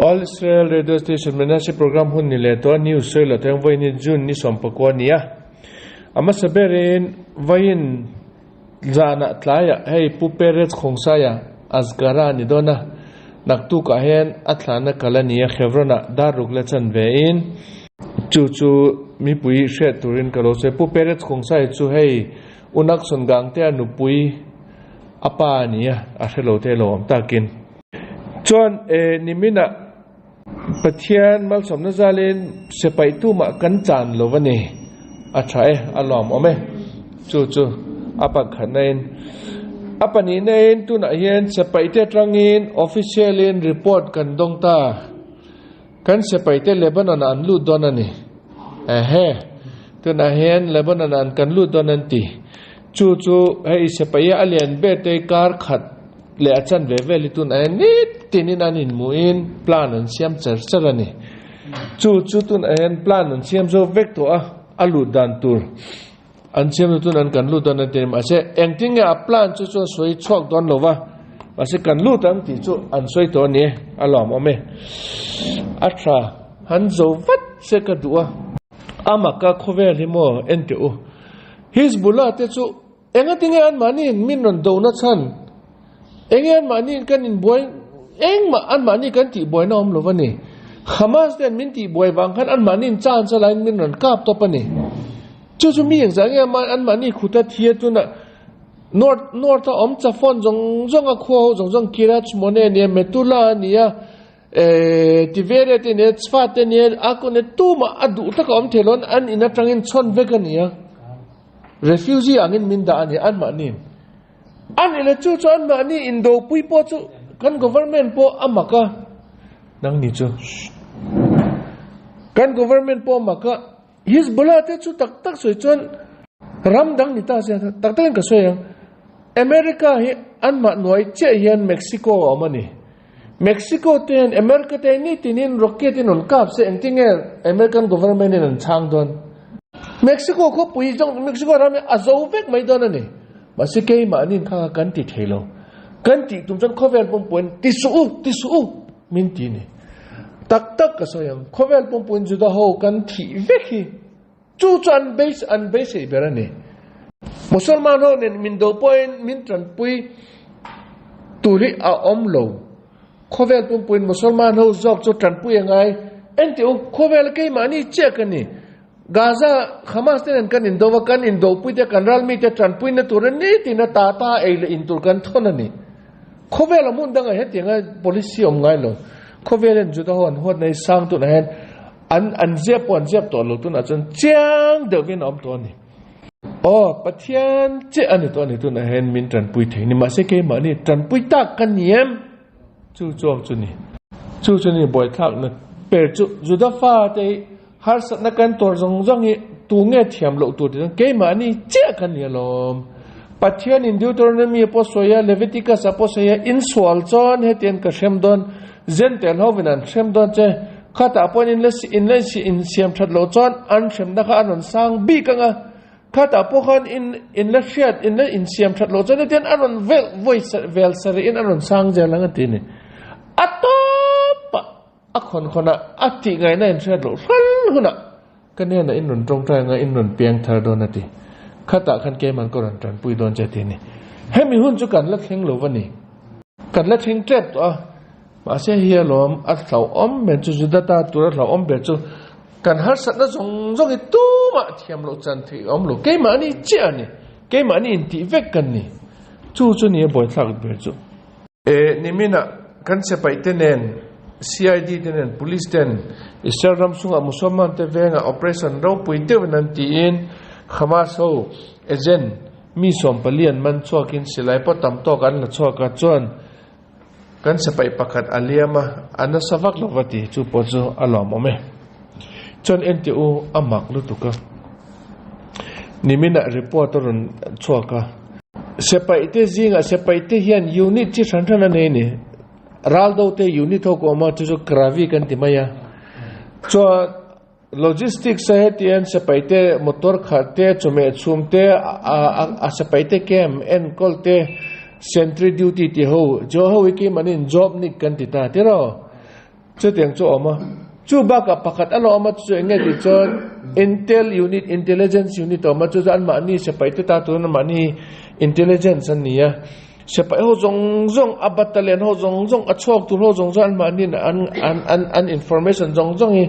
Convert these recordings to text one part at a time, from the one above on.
All Israel Radio Station Menashe program hun ni leh tawh a news sawi lo teng vawiin hi June ni 19 nia. A hmasa berin vawiin zanah tlaiah hei Pu Perez Khawngsaia Azgara a ni dawn a, naktukah hian a thlahna kal a ni a Hebron-ah dar ruk la chan ve in. Chu chu mipui hriat turin ka lo sawi. Pu Perez Khawngsaia chu hei Unak Sungangtea nupui a pa a ni a, a hre lo te lo awm takin. Chuan e niminah Pathian malsawmna zalin sipai tumah kan chan lo a ni. A tha e, a lawm awm e. Chu chu a pakhatna in. A pahnihna in tunah hian sipai te atangin official in report kan dawng ta. Kan sipai te Lebanon ah an lut dawn a ni. Ehe, tunah hian Lebanon ah an kan lut dawn an ti. Chu chu hei sipai a lian ber te kar khat leh a chan ve vel hi tunah hian nitin in an inhmuhin plan an siam char char a ni. Chu chu tunah hian plan an siam zo vek tawh a, a lut dan tur an siam zo tun an kan lut dawn an ti a ni. Mahse engtin nge a plan chu chuan sawi chhuak dawn lo va, mahse kan lut ang tih chu an sawi tawh a ni e, a lawmawm e. A tha han zo vat se ka duh a. Amaka khawvel hi maw en teh u. Hizbullah te chu Engatinge anmahniin min rawn do na chhan? Enge anmahniin kan inbuai engmah anmahni kan tihbuaina awm lo va ni. Hamas ten min tihbuai vang khan anmahniin chance a lain min rawn kap tawp a ni. Chu chu mi engzah nge anmahni khuta thia tunah North North a awm Chafon zawng zawng a khua ho zawng zawng Kiryat Shmone a nia, Metula a nia, Tiveria te nia, Tzfat te nia, Akko nia tumah a duh taka awm thei lo an in atangin chhawn vek a nia. Refugee angin min dah a ni, anmahni. A nih leh chu chu anmahni indopui pawh chu kan government pawh a mak a, nangni chu kan government pawh a mak a, Hizbullah te chu tak tak sawi chuan ram dang ni ta se tak takin ka sawi ang, America hi anmah nuai chiah hian Mexico a awm a ni. Mexico te hian America te nitinin rocket in rawn kap se engtinge American government in an chhang dawn? Mexico khawpui zawng Mexico ram hi a zo vek mai dawn a ni. Mahse keimahni kha kan ti thei lo. Kan tih tum chuan khawvel pumpuiin ti suh u, ti suh u min ti ni. Tak tak ka sawi ang, khawvel pumpuiin Juda ho kan thih vek hi chu chu an base an beisei ber a ni. Musalman ho nen min do pawhin min tanpui tur hi a awm lo. Khawvel pumpuiin Musalman ho zawk chu tanpui a ngai. Engti u, khawvel keimahni chiah ka ni. Gaza, Hamas te nen kan indo va, kan indopui te, kan ralmi te tanpuina tur a nitin a ta ta ei leh in tur kan thawn a ni. Khawvel a hmun dangah hetianga policy awm ngai lo. Khawvel hian Juda ho an huatna hi sang tunah hian an an zep pawh an zep tawh lo tunah chuan chiang deuhvin a awm tawh a ni. Aw, Pathian che a ni tawh a ni tunah hian min tanpui thei ni. Mahse keimahni tanpui tak ka ni em? Chu chuak chu ni. Chu chu ni buaithlakna per chu Juda fate hi harsatna kan tawr zawng zawng hi tu nge thiam loh tur tih chuan keimahni chiah ka ni alawm. Pathianin Deuteronomy a pawh sawi a, Leviticus a pawh sawi a, insual chuan hetiang ka hrem dawn, Zentel hovin an hrem dawn che, khatah pawhin in la in la insiam that loh chuan an hremna kha a rawn sang bik ang a, khatah pawh khan in in la hriat in la insiam that loh chuan hetiang a rawn vel vawi vel sarih in a rawn sang zel ang a ti a ni. A tawpah a khawn khawnah a tih ngaihna in hriat loh hral hunah ka hnenah in rawn tawngtai anga in rawn piang thar dawn a ti. Khatah khan keiman ka rawn tanpui dawn che a ti a ni. Hemi hun chu kan la thleng lo va ni. Kan la thleng tep tawh a, mahse hei alawm a hlauhawm ber chu Juda ta tur a hlauhawm ber chu kan harsatna zawng zawng hi tumah thiam loh chan theih a awm lo. Keimahni chiah a ni. Keimahni intih vek kan ni. Chu chu ni a buaithlak ber chu. E niminah kan sipaih te nen CID te nen Police ten Israel ram chungah Musalman te vengah operation ropui deuhin an tiin Hamas ho agent mi 14 an man chhuakin silai pawh tam tawk an la chhuak a chuan kan sipaih pakhat a liam a a nasa vak lo va ti chu pawh chu a lawmawm e. Chuan enteh u a mak lutuk a niminah report a rawn chhuak a. Sipaihte zingah sipaihte hian unit chi hran hran a nei a ni. Raldo te unit ho ka awm a, chu chu Kravi kan ti mai a. Chuan logistics a heti hian sipaihte motor khalh te, chawhmeh chhum te, a sipaihte camp enkawl te, sentry duty ti ho, jo ho hi keimahni in job nik kan ti ta tiraw. Chutiang chu a awm a. Chu bakah pakhat a la awm a, chu chu eng nge tih chuan Intel unit, Intelligence unit a awm a, chu chu anmahni sipai te ta turin anmahni intelligence an ni a. Sipai ho zawng zawng, a battalion ho zawng zawng, a chhuak tur ho zawng zawng anmahniin an an an an information zawng zawng hi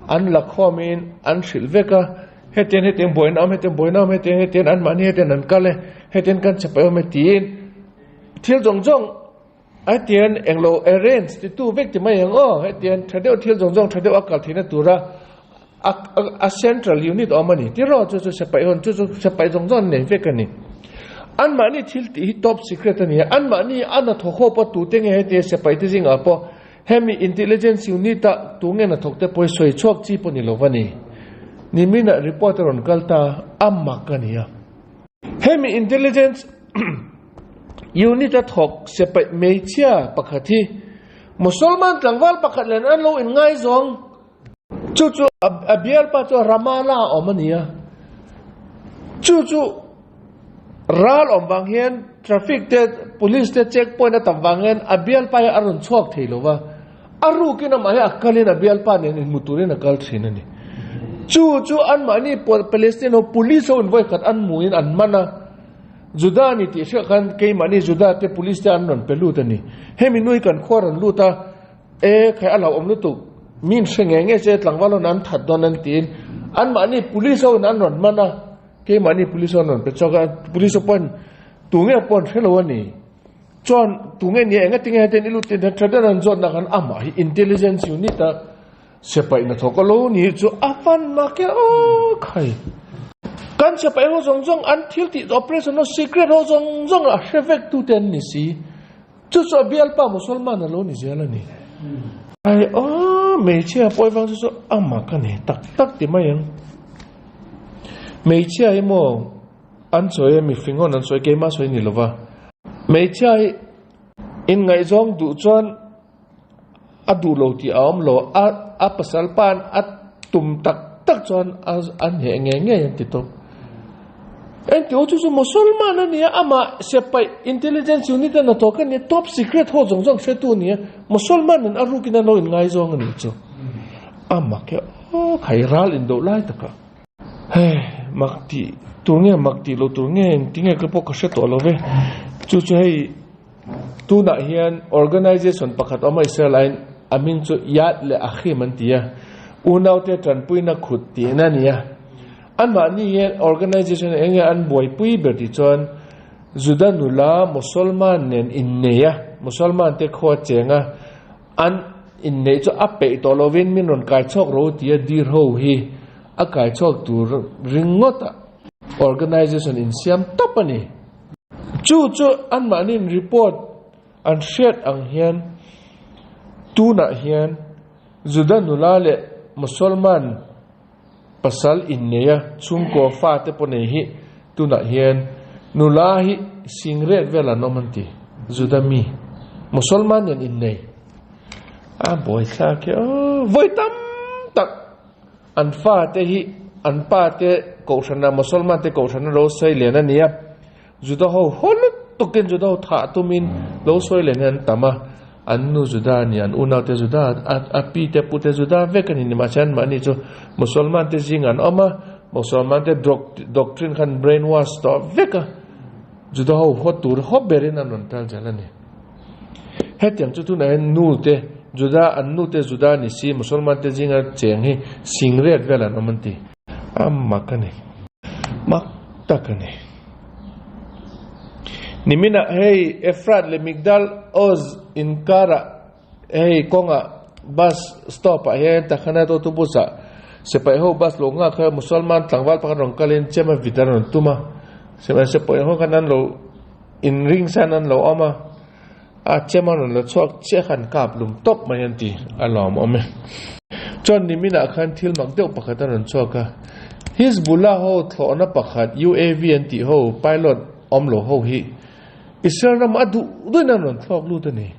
an la khawmin an hrilh vek a. Hetiang hetiang buaina awm, hetiang buaina awm, hetiang hetiang anmahni hetiang an kal e, hetiang kan sipai awm e tiin thil zawng zawng Hetian englo arrange ti tu vek ti mai ang aw, hetian tha deuh thil zawng zawng tha deuh a kal theihna tura a a central unit awm a ni tiraw chu chu sipai hawn chu chu sipai zawng zawng an nei vek a ni. Anmahni thil tih hi top secret a ni a, anmahni a hnathawk ho pawh tute nge hetia sipai te zingah pawh hemi intelligence unit ah tu nge hnathawk te pawh hi sawi chhuak chi pawh ni lo va ni. Niminah report a rawn kal ta a mak a ni a. Hemi intelligence Unit a thawk sepaih hmeichhia pakhat hi Musalman tlangval pakhat nen an lo inngaizawng. Chu chu a bialpa chu Ramallah a awm a ni a. Chu chu ral awm vang hian traffic te police te check point a tam vang hian a bialpa hi a rawn chhuak thei lo va. A rukin amah hi a kalin a bialpa nen inhmu turin a kal thin a ni. Chu chu anmahni Palestine ho police ho invawi khat an hmuhin an man a. Juda a ni tih hriat khan keimahni Juda te police te an rawn pe lut a ni. Hemi nui kan khua rawn lut a, e khai a hlauhawm lutuk, mi in hre ngei ngei che tlangval hawn an that dawn an tiin anmahni police ho in an rawn man a, keimahni police ho an rawn pe chawk a, police ho pawhin tu nge pawh an hre lo a ni. Chuan tu nge nia engatinge hetiang i lut tih tha deuh an zawt nak an amah hi intelligence unit a Siapaih hnathawk a lo ni chu a van nak e aw khai. Kan siapaih ho zawng zawng an thil tih operation ho secret ho zawng zawng a hre vek tu te an ni si. Chu chu a bialpa Musalman a lo ni zel a ni. Ai aw hmeichhia pawi vang chu chu a mak a ni tak tak ti mai ang. Hmeichhia hi maw an sawi a mifing hawn an sawi keimah sawi ni lova. Hmeichhia hi inngaihzawng duh chuan A duh lo tih a awm lo, a a pasal pa'n a tum tak tak chuan a a hneh ngei ngei an ti tawp. Engti aw chu chu Musalman a nia, amah siapaih intelligence unit a hnathawk a nia, top secret ho zawng zawng hretu a nia, Musalman in a rukin a lo inngaizawng a nih chu. A mak e aw, khai ral indoh lai takah. Hei, mak tih tur nge mak tih loh tur nge engtinge ka pawh ka hre tawh lo ve. Chu chu hei. Tunah hian organization pakhat awm a Israel aiin a hming chu Yad leh Achim an ti a, unaute tanpuina khut tihna a ni a. Anmahni hian organization eng nge an buaipui ber tih chuan Juda nula Musalman nen innei a, Musalman te khua cheng a, an inneih chu a peih tawh lovin min rawn kai chhuak ro tia dir ho hi a kai chhuak tur ringawt a organization insiam tawp a ni. Chu chu anmahniin report an hriat ang hian tunah hian Juda nula leh Musalman pasal inneia chhungkaw fate pawh nei hi tunah hian nula hi singret vel an awm an ti, Juda mi Musalman nen innei a buaithlak hi aw vawi tam tak. An fate hi an pate kohhrana Musalman te kohhrana lo sawi len a ni a, Juda ho haw lutukin Juda ho thah tumin lo sawi len hi an tam a, an nu Juda a ni, an unaute Juda, a pi te pu te Juda vek a ni, nimahse anmahni chu Musalman te zingah an awm a, Musalman te doctrine khan brain wash tawh vek a, Juda ho haw tur haw berin an rawn tal zel a ni. Hetiang chu tunah hian nu te Juda an nu te Juda ni si Musalman te zinga cheng hi singret vel an awm an ti. A mak a ni. Mak tak a ni. Niminah hei Efrat leh Migdal Oz inkarah hei kawngah bus stop ah hian Takhanat autobus ah sipai ho bus lo nghak kha Musalman tlangval pakhat rawn kalin chem a vit an rawn tum a. Sipai ho khan an lo Inring san an lo awm a, a chem a rawn la chhuak chiah khan kap lum tawp mai an ti a lawmawm e. Chuan niminah khan thil mak deuh pakhat a rawn chhuak a, Hizbullah ho thlawhna pakhat UAV an tih ho pilot awm lo ho hi Israel ramah a duh duhin an rawn thlawk lut a ni.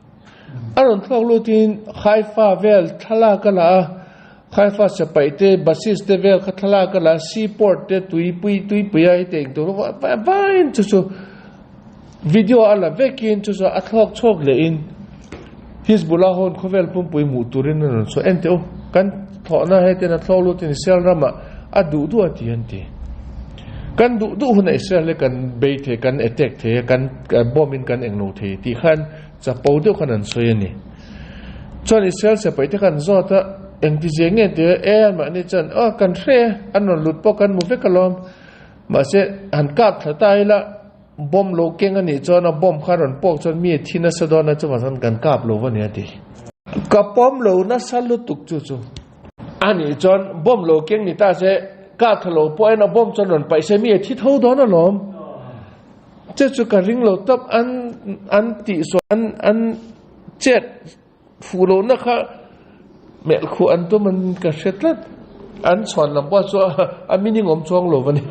A rawn thlawk lutin Haifa vel thlalak a la a, Haifa siapaih te, basis te vel kha thlalak a la, seaport te, tuipui tuipui a heti eng tur vaiin chu chu video a la vekin chu chu a thlawk chhuak lehin. Hizbullah ho in khawvel pumpui hmuh turin an rawn chhuah. Enteh u, kan thlawhna hetin a thlawk lut in Israel ramah a duh duh a ti an ti. Kan duh duh hunah Israel hi kan bei thei, kan attack thei a, kan bomb in kan englo thei tih khan chapo deuh khan an sawi a ni. Chuan Israel sipai te khan zawt a, engtizia nge ti a, e anmahni chuan aw kan hre e, an rawn lut pawh kan hmu vek alawm, mahse han kap thla ta ila, Bomb lo keng a nih chuan a bomb kha rawn pawk chuan mi a thi nasa dawn a, chuvang chuan kan kap lo va ni a ti. Ka pawm lo nasa lutuk chu chu. A nih chuan bomb lo keng ni ta se kap tha lo pawh en a bomb chuan rawn paih se mi a thi tho dawn alawm. Che chu ka ring lo tawp an an tih suah an an chet fuh lohna kha melh khuh an tum an ka hre tlat. An chhuan lam pawh chu a meaning awm chuang lo va ni.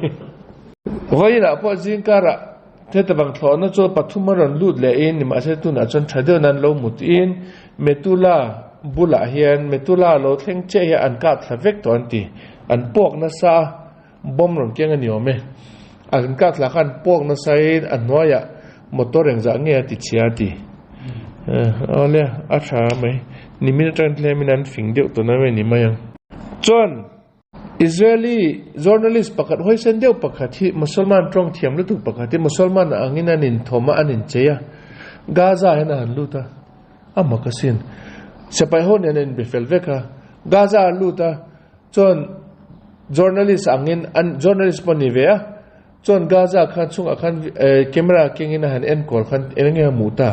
Vawiinah pawh zingkarah heta bang thlawhna chu pathum a rawn lut leh in nimahse tunah chuan tha deuhin an lo mut in Metula bulah hian Metula lo thleng chiah hi an kap thla vek tawh an ti. An puak nasa a, bomb rawn keng a ni awm e. An kap thla khan puak nasa in a hnuaiah motor engzah nge a ti chhia a ti. Awle a tha mai. Nimin atang tlemin an fing deuh tawh na mai ni mai ang. Chuan. Israeli journalist pakhat huaisen deuh pakhat hi Musalman tawng thiam lutuk pakhat hi Musalman angin an inthawm a, an inchei a, Gaza hian a han lut a, a mak asin. Sipai ho nen a inbe fel vek a, Gaza a lut a, chuan journalist angin an journalist pawh a ni ve a, chuan Gaza khan chungah khan camera kengin a han enkawl khan eng nge a hmuh ta.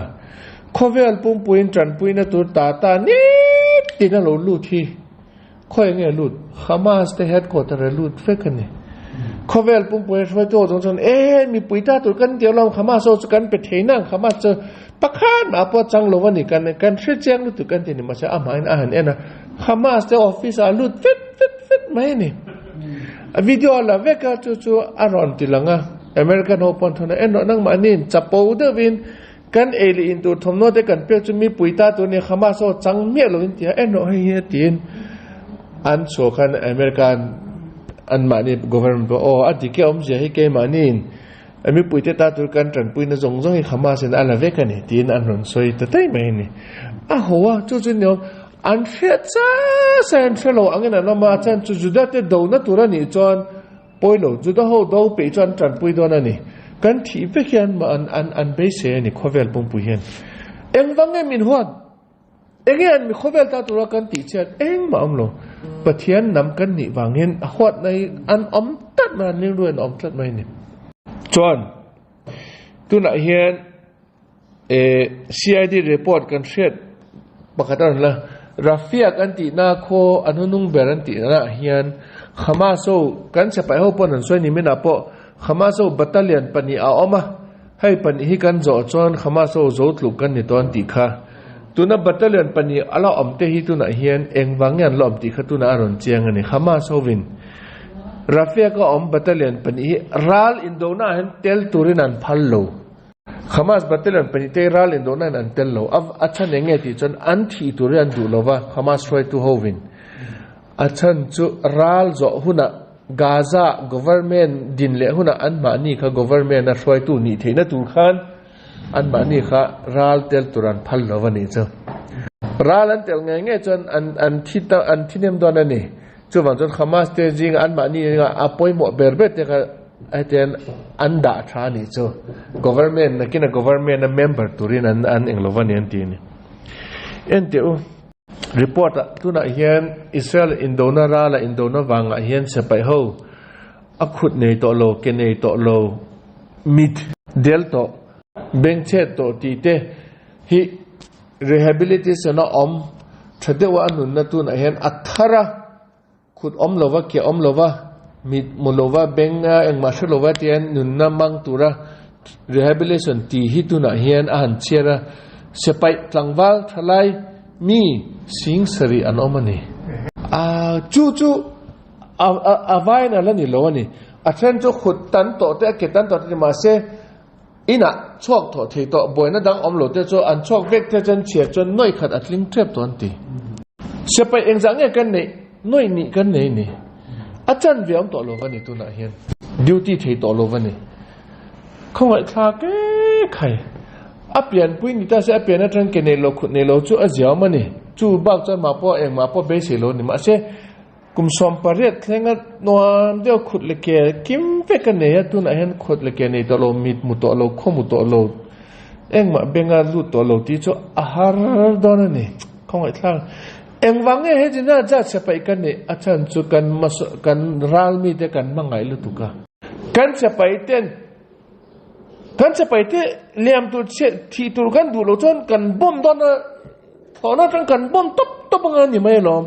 Khawvel pumpuiin tanpuina tur ta ta nitin a lo lut hi. Khawi nge lut? Hamas te headquarter a lut vek a ni. Khawvel pumpui hruaitu ho zawng chuan e mipui ta tur kan ti alawm Hamas ho chu kan pe thei nang Hamas chu pakhat mah pawh chang lo a ni kan kan hre chiang lutuk kan ti ni mahse amahin a han en a Hamas te office ah a lut vet vet vet mai a ni. A video a la vek a chu chu a rawn ti lang a American ho pawn thawna en rawh nangmahniin chapo deuhin Kan ei leh in tur thawmhnaw te kan pek chu mipui ta tur nia Hamas aw chang miah lo in tia en rawh hei hi a tiin an chhuah khan America an mahni government pawh aw a dik e awmzia hi keimahni in mipui te ta tur kan tanpui na zawng zawng hi Hamas in a la vek a ni tiin an rawn sawi ta daih mai a ni. A ho a chu chu niawm an hriat sa sa an hre lo angin an awm a a chhan chu Juda te do na tur a nih chuan Pawi lo, Juda ho do peih chu an tanpui dawn a ni. Kan thih vek hian mah an an an beisei a ni khawvel pumpui hian. Engvang nge min huat? Enge an mi khawvel ta tura kan tih chiat engmah awm lo. Pathian hnam kan nih vang hian a huatna hi an awm tlat mai, an rilru an awm tlat mai a ni. Chuan tunah hian CID report kan hriat pakhat a rawn la, Rafiak an tihna khaw a hnunung ber an tihna ah hian Hamas ho kan sipai ho pawn an sawi ni minah pawh Hamas ho battalion pahnih a awm a, hei pahnih hi kan zawh chuan Hamas ho zo tluk kan ni tawh an tih kha. Tuna battalion pahnih a la awm te hi tunah hian engvang nge an la awm tih kha tunah a rawn chiang a ni. Hamas hovin Rafiak a awm battalion pahnih hi ral indona ah hian tel turin an phal lo. Hamas battalion pahnihte ral indawhna in an tel lo. A a chhan eng nge tih chuan an thih tur hi an duh lo va, Hamas hruaitu hovin. A chhan chu ral zawh hunah Gaza government din leh hunah anmahni kha government a hruaitu nih theihna tur khan anmahni kha ral tel tur an phal lo va nih chu. Ral an tel ngei ngei chuan an an thi ta an thi nem dawn a ni. Chuvang chuan Hamas te zinga anmahni a pawimawh ber ber te kha Hetiang an dah tha a nih chu government nakina government a member turin an an eng lova ni an ti a ni. Enteh u, report ah tunah hian Israel indona rala indona vangah hian sipai ho a khut nei tawh lo, ke nei tawh lo, mit del tawh, bengchhet tawh tih te hi rehabilitation a awm tha deuha a nunna tunah hian a thar a. Khut awm lova, ke awm lova, mit mu lova, beng engmah hre lova tian nunna mang tura rehabilitation tih hi tunah hian a han chhiar a, sipaih tlangval thalai mi sing sarih an awm a ni. A chu chu a a vain a la ni lo a ni. A then chu khut tan tawh te a ke tan tawh te ni mahse inah chhuak thawh thei tawh buaina dang awm lo te chu an chhuak vek te chuan chhiar chuan nuaih khat a tling tep tawh an ti. Sipai engzah nge kan neih nuaih nih kan nei ni. A chan ve awm tawh lo va ni tunah hian. Duty thei tawh lo va ni. Khawngaihthlak e khai. A pianpui ni ta se a pian atang ke nei lo khut nei lo chu a ziaawm a ni. Chu bak chuan mah pawh engmah pawh beisei lo a ni. Mahse, kum 18 thlenga nuam deuh khut leh ke kim vek a nei a, tunah hian khut leh ke nei tawh lo, mit mu tawh lo, khaw mu tawh lo, engmah benga lut tawh lo tih chu a har dawn a ni. Khawngaihthlak. Engvang nge he zina zat siapaih ka neih a chhan chu kan kan ral mite kan hmangaih lutuk a. Kan siapaih ten Kan sipai te liam tur chhiat thih tur kan duh loh chuan kan bomb dawn a, thlawhna atang kan bomb tawp tawp anga ni mai alawm.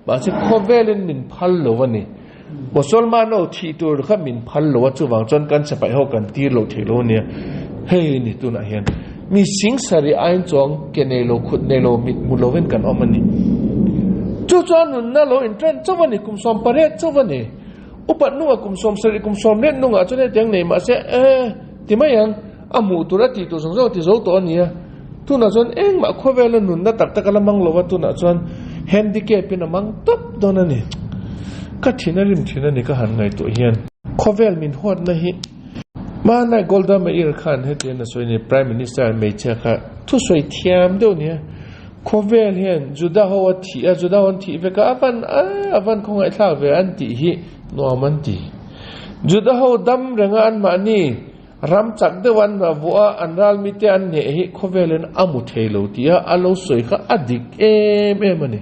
Mahse khawvelin min phal lo a ni. Mosolman ho thih tur kha min phal lo a, chuvang chuan kan sipai ho kan tir loh theih lo a nia. Hei ni tunah hian mi sing sarih aiin chuang ke nei lo, khut nei lo, mit hmu lovin kan awm a ni. Chu chuan nunna lo inṭan chauh a ni, kum 18 chauh a ni. Upat nungah kum 70 kum 90 nungah chuan hetiang nei mahse eh ti mai ang, a hmuh tur a tih tur zawng zawng a ti zo tawh a nia. Tunah chuan engmah khawvela nunna tak tak a la mang lo a, tunah chuan handicap in a mang tawp dawn a ni. Ka thin a rim thin a ni ka han ngaihtuah hian. Khawvel min huatna hi hmanlai Golda Meir khan hetiang a sawi a ni, Prime Minister hmeichhia kha thusawi thiam deuh a nia. Khawvel hian Juda ho a thih a, Juda ho an thih vek a, a van a van khawngaihthlak ve an tih hi nuam an ti. Juda ho dam renga anmahni ram chak deuh an vuah a, an ral mite an hneh hi khawvel hian a mu thei lo tih a, a lo sawi kha a dik em em a ni.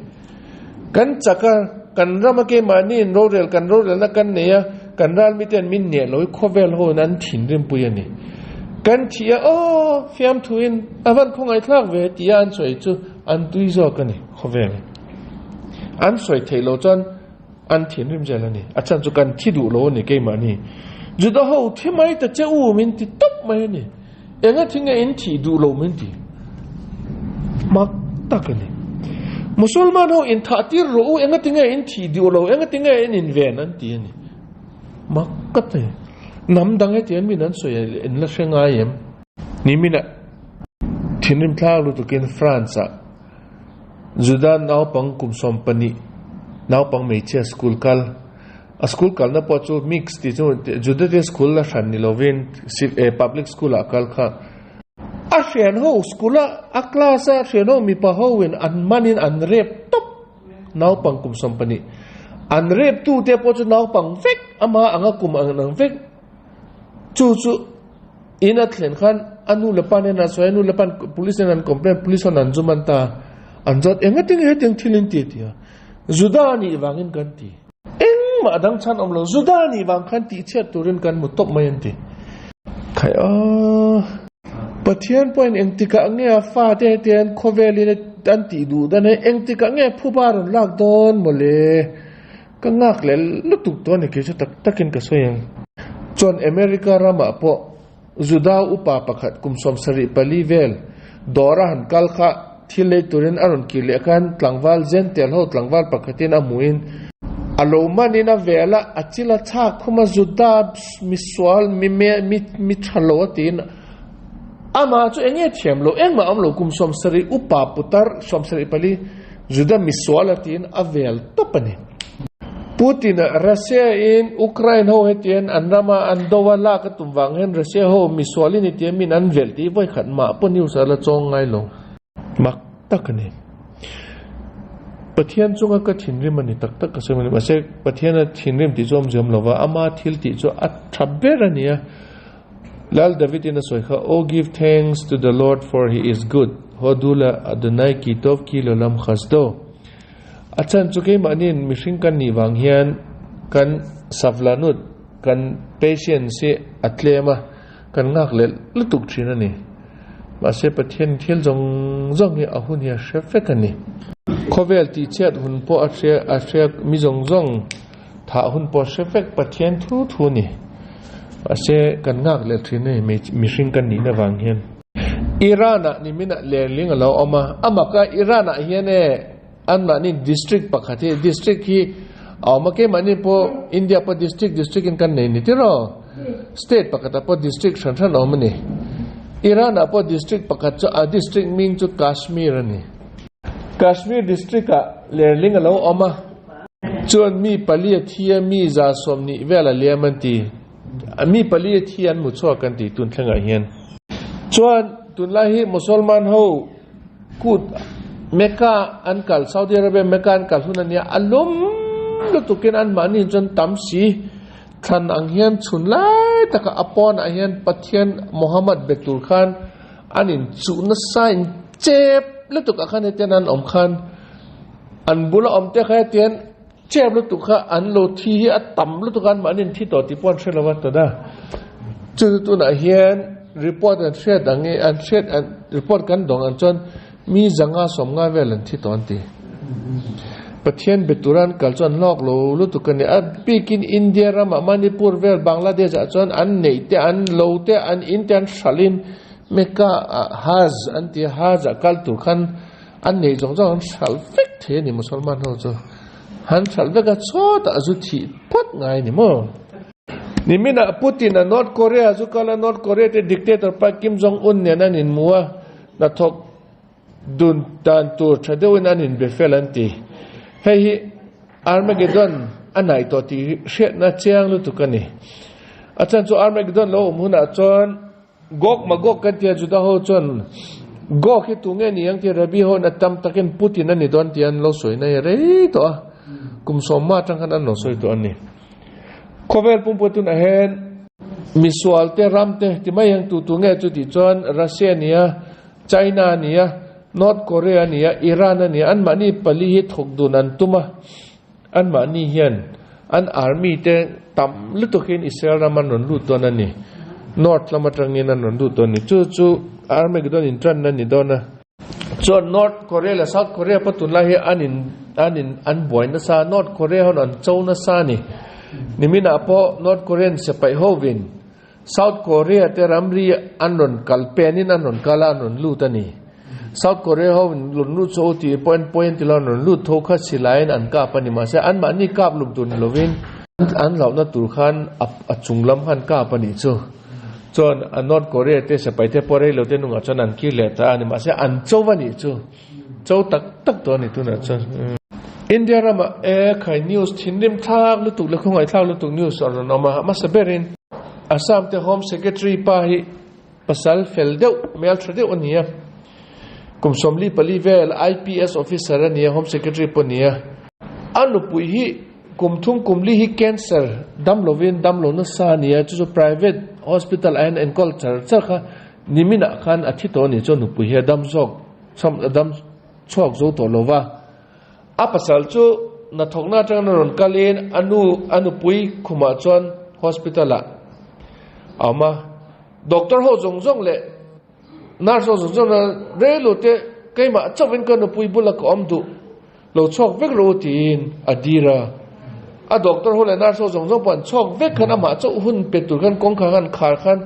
Kan chak a, kan rama keimahni in rorel kan rorelna kan nei a, kan ral mite an min hneh lo hi khawvel ho in an thinrimpui a ni. Kan thih a, aw fiamthuin a van khawngaihthlak ve tia an sawi chu an tui zawk a ni khawvel. An sawi theih loh chuan an thinrim zel a ni. A chhan chu kan thi duh lo a ni keimahni. Juda ho thi mai ta che u min ti tawp mai a ni. Enga thi nge in thih duh lo min ti? Mak tak a ni. Musulman ho in thah tir rawh u, enga ti nge in thih duh lo, enga ti nge in inven an ti a ni. Mak ka ti. Hnam dang hetiang min an sawi in la hre ngai em? Niminah thinrim thlak lutukin France-ah Juda naupang kum 12 naupang hmeichhia school kal A school kalna pawh chu mix tih chu Judate school la hran ni lovin public school ah kal kha. A hrian ho school a a class a hrian ho mipa ho in an man in an rep tawp naupang kum 12 an rep tu te pawh chu naupang vek ama anga kum ang ang vek chu chu in a thlen khan a nu leh pa nen a sawi a nu leh pa police nen an complaint police ho an zum an ta an zawt engatinge hetiang thil in ti a ti a Juda nih vangin kan ti. Engmah a dang chhan awm lo, Juda nih vang khan tihchhiat turin kan mu tawp mai an ti. Khai a, Pathian pawhin engtikah nge a fate hetiang khawvelin an tih duh dan hi engtikah nge phuba rawn lak dawn mawle? Ka nghak leh lutuk tawh a ni kei chu tak takin ka sawi ang. Chuan America ramah pawh Juda upa pakhat kum 74 vel dawr a han kal kha thil lei turin a rawn kir leh khan tlangval Zentel ho tlangval pakhatin a hmuhin a lo manin a vel a, a chil a chhak khum a, Juda misual mi mi mi tha lo a tiin amah chu eng nge thiam lo engmah a awm lo kum 70 upa putar 74 Juda misual a tiin a vel tawp a ni. Putin a Russia in Ukraine ho hetian an rama an do a lak a tum vang hian Russia ho misual in itiam min an velh tih vawi khat mah pawh news a la chawng ngai lo. Mak tak a ni. Pathian chunga ka thinrim a ni tak tak ka sawi a ni. Mahse Pathian a thinrim tih chu a awmzia awm lo va, ama thil tih chu a tha ber a ni a. Lal David in a sawi kha, Oh give thanks to the Lord for he is good, Hodula Adonai ki tov ki lolam chasdo. A chhan chu keimahniin mihring kan nih vang hian kan savlanut, kan patience hi a tlem a, kan nghak leh lutuk thin a ni. Mahse Pathian thil zawng zawng hi a hun hi a hre vek a ni. Khawvel tihchhiat hun pawh a hria, a hria mi zawng zawng thah hun pawh a hre vek Pathian thu thu a ni. Mahse kan nghak leh thin a ni mihring kan nihna vang hian. Iran-ah niminah lerling a lo awm a, a mak a, Iran-ah hian e anmahni district pakhat hi, district hi a awm a, keimahni pawh India pawh district district in kan nei ni tiraw, state pakhatah pawh district hran hran a awm a ni. Iran-ah pawh district pakhat chu a district hming chu Kashmir a ni. Kashmir district-ah lerling a lo awm a, chuan mi pali a thi a, mi 120 vel a liam an ti. Mi pali a thi an hmu chhuak an ti tun thlengah hian. Chuan. tunlai hi Mosolman ho kut Mecca an kal Saudi Arabia Mecca an kal hun ania a lawm lutukin anmahni chuan tam si thlan ang hian chhun lai taka a pawnah hian Pathian Muhammad be tur khan an inchuh nasa in chep lutuk ah khan hetian an awm khan an bula awm te kha hetian Chep lutuk kha an lo thi hi a tam lutuk a, anmahni an thi tawh tih pawh an hre lo a tawna. Chu chu tunah hian report an hriat ang nge an hriat an report kan dawng ang chuan mi zanga sawmnga vel an thi tawh an ti. Pathian be tura an kal chu an hlawk lo lutuk a ni. A bikin India ramah Manipur vel Bangladesh ah chuan an neih te an lo te an in te an hralhin Mecca ah Hajj an ti a, Hajj ah kal tur khan An neih zawng zawng an hralh vek thei a ni Musalman ho chu. Han hralh vek a chawtah a zu thih phawt ngai a ni maw? Niminah Putin a North Korea zu kal a, North Korea te dictator pa Kim Jong Un nen an inhmu a, hnathawk dun dan tur tha deuhin an inbe fel an ti. Hei hi Armageddon a naih tawh tih hriatna chiang lutuk a ni. A chhan chu Armageddon lo awm hunah chuan Gog Magog kan tia Juda ho chuan Gog hi tunge ni ang tia Rabbi ho in a tam takin Putin a ni dawn tia an lo sawi na hi rei tawh a, kum sawmma atang khan an lo sawi tawh a ni. Khawvel pumpui tunah hian misual te ram te ti mai ang tu tunge chu tih chuan Russia a ni a, China a ni a, North Korea a ni a, Iran a ni a, anmahni pali hi thawk dun an tum a, Anmahni hian an army te tam lutukin Israel ram an rawn lut dawn a ni. North lam atangin an rawn lut dawn a ni. Chu chu Armageddon intanna a ni dawn a. Chuan North Korea leh South Korea pawh tunlai hi an in an in an buai nasa a, North Korea ho an cho nasa a ni. Niminah pawh North Korean sipai hovin South Korea te ramri an rawn kal penin an rawn kal a, an rawn lut a ni. South Korea ho in rawn lut chu ti point point tilo an rawn lut tho kha silaiin an kap a ni. Mahse anmahni kap lum tur ni lovin an hlauhna tur khan a chung lam khan kap a nih chu. Chuan a North Korea te sipai te pawh reilo te nungah chuan an kir leh ta a ni. Mahse an cho a nih chu. Cho tak tak tawh a ni tunah chuan. India ramah e khai news thinrim thlak lutuk leh khawngaih thlak lutuk news a rawn awm a, hmasa berin Assam te Home Secretary pa hi pasal fel deuh hmel tha deuh a ni a, kum 44 vel IPS officer a ni a, Home Secretary pawh a ni a. A nupui hi kum thum kum li hi cancer dam lovin dam lo nasa a ni a, chu chu private hospital ah hian enkawl char char kha Niminah khan a thi tawh a nih chuan nupui hi a dam zawk chham a dam chhuak zo tawh lo va. A pasal chu hnathawkna atangin a rawn kalin a nu a nupui khumah chuan hospital ah a awm a. Doctor ho zawng zawng leh nurse ho zawng zawng a rei lo te keimah chauhin ka nupui bula ka awm duh lo chhuak vek rawh u tiin a dir a. A doctor ho leh nurse ho zawng zawng pawh an chhuak vek khan amah chauh hun pe tur khan kawngkhar khan khar khan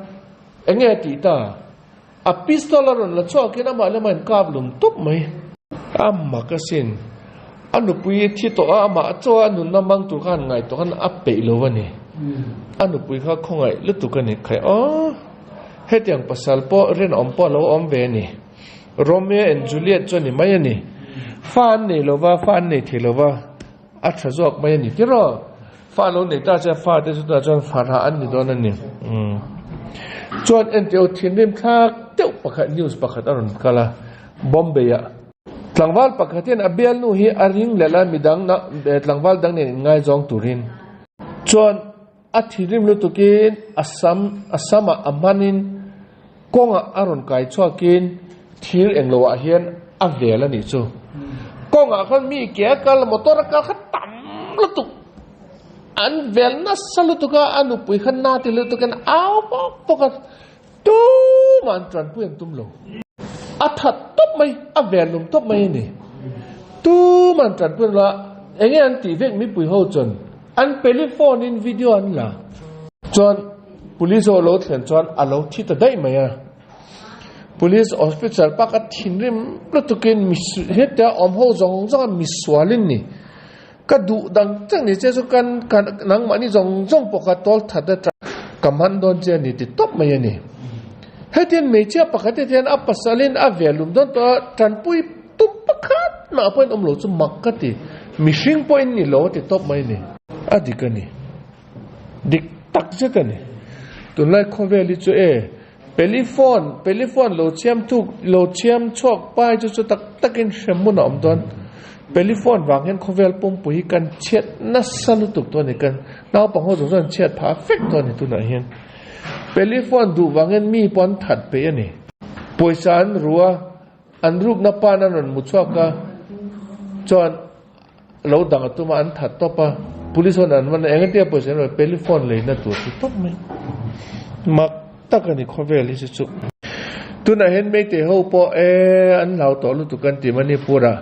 Eng nge a tih ta? A pistol a rawn la chhuakin amah lama in kap lum tawp mai. A mak asin. A nupui thi tawh a, amah a chaw a, a nunna mang tur khan ngaihtuah khan a peih lo a ni. A nupui kha khawngaih lutuk a ni. Khai aw, hetiang pasal pawh rinawm pawh a lo awm ve a ni. Romeo and Juliet chu a ni mai a ni. Fa an nei lo va, fa an nei thei lo va, a tha zawk mai a ni tiraw? Fa lo nei ta che fa te chu tunah chuan farah an ni dawn a ni. Chuan enteo thinrim thlak deuh pakhat news pakhat a rawn kal a, Bombay ah. Tlangval pakhat hian a bialnu hi a ring leh la midang na tlangval dang nen inngaizawng turin. Chuan a thinrim lutukin a sam a samah a hmanin kawngah a rawn kai chhuakin thir englo ah hian a vel a nih chu. Kawngah khan mi ke a kal motor a kal kha tam lutuk an vel nasa lutuk a, a nupui kha na ti lutuk in au bawk bawk a, tumah an tanpui an tum lo. A that tawp mai, a vel lum tawp mai a ni. Tumah an tanpui an lo a, enge an tih vek mipui ho chuan an peliphone in video an la. Chuan police ho lo thlen chuan a lo thi ta daih mai a. Police officer pakhat thinrim lutukin mi hetia awm ho zawng zawng a misualin ni. Ka duh dang chang ni che chu kan kan nangmahni zawng zawng pawh kha tawl that atang ka man dawn che a ni ti tawp mai a ni. Hetian hmeichhia pakhat hetian a pasalin a ve lum dawn tawh a tanpui tum pakhat mah pawhin awm lo chu mak ka ti. Mihring pawhin ni lo a ti tawp mai a ni. A dik a ni. Dik tak zet a ni. Tunlai khawvel hi chu e. Peliphone peliphone lo chhiam thuk lo chhiam chhuak pai chu chu tak takin hrem hmun a awm dawn. Peliphone vang hian khawvel pumpui hi kan chhiat nasa lutuk dawn a ni. Kan naupang ho zawng zawng an chhiat phah vek dawn a ni tunah hian. Peliphone duh vang hian mi pawh an that peih a ni. Pawisa an ru a, an rukna pan an rawn mu chhuak a, chuan Lo dang a tum a, an that tawp a, police ho an man a, engati a pawisa an rawn peliphone leina tur chu tawp mai. Mak tak a ni khawvel hi chu chu. Tunah hian Meitei ho pawh e an hlau tawh lutuk an ti Manipur a,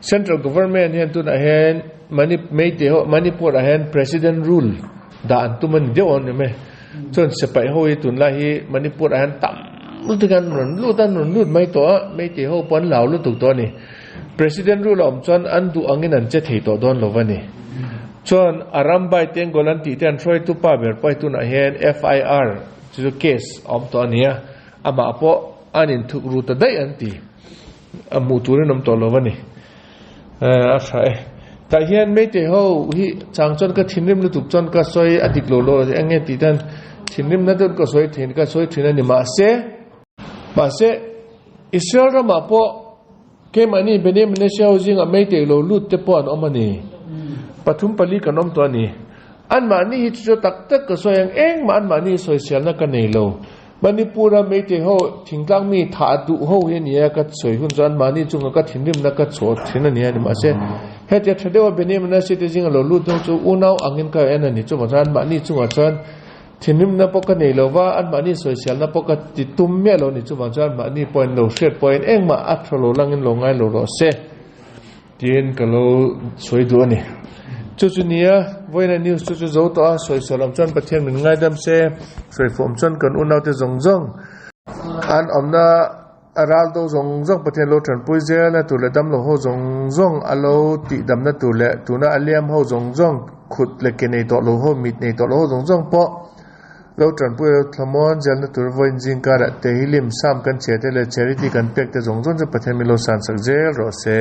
Central Government hian tunah hian Mani Meitei ho Manipur ah hian President rule dah an tum a ni deuh awm ni mai. Chuan sipai ho hi tunlai hi Manipur ah hian tam lutuk an rawn lut a, an rawn lut mai tawh a, Meitei ho pawh an hlau lutuk tawh a ni. President rule a awm chuan an duh angin an che thei tawh dawn lo a ni. Chuan a ram bai Tengol an tih te an hruaitu pa ber pawh hi tunah hian FIR chu chu case a awm tawh a ni a, amah pawh an inthuk ru ta daih an ti. A hmuh turin awm tawh lo a ni. A tha e. Tah hian Meitei ho hi chang chuan ka thinrim lutuk chuan ka sawi a dik lo lo eng nge tih tan thinrimna deuh ka sawi thin ka sawi thin a ni mahse mahse Israel ramah pawh Keimahni Benjamin Siau zingah Meitei lo lut te pawh an awm a ni. Pathum pali kan awm tawh a ni. Anmahni hi chu chu tak tak ka sawi ang, engmah anmahni sawiselna ka nei lo. Manipur-a Meitei ho thingtlang mi thah duh ho hi a ni a, ka sawi hun chu anmahni chunga ka thinrimna ka chhuah thin a ni a ni. Mahse, hetia tha deuha Benjamin Siau te zinga lo lut ho chu unau angin ka en a ni. Chuvang chuan anmahni chungah chuan Thinrimna pawh ka nei lo va, anmahni sawiselna pawh ka ti tum miah lo ni. Chuvang chuan anmahni pawhin lo hriat pawhin engmah a tha lo langin lo ngai lo rawh se tiin ka lo sawi duh a ni. Chu chu nia, vawiina news chu chu zo tawh a, sawisel awm chuan Pathian min ngaidam se, sawifuh awm chuan kan unaute zawng zawng an awmna A ral do zawng zawng Pathian lo tanpui zel a tur leh damlo ho zawng zawng a lo tihdamna tur leh tuna a liam ho zawng zawng khut leh ke nei tawh lo ho mit nei tawh lo ho zawng zawng pawh lo tanpui a lo thlamuan zelna tur vawiin zingkarah Tehillim Psalm kan chhiah te leh Charity kan pek te zawng zawng chu Pathian min lo sansak zel rawh se.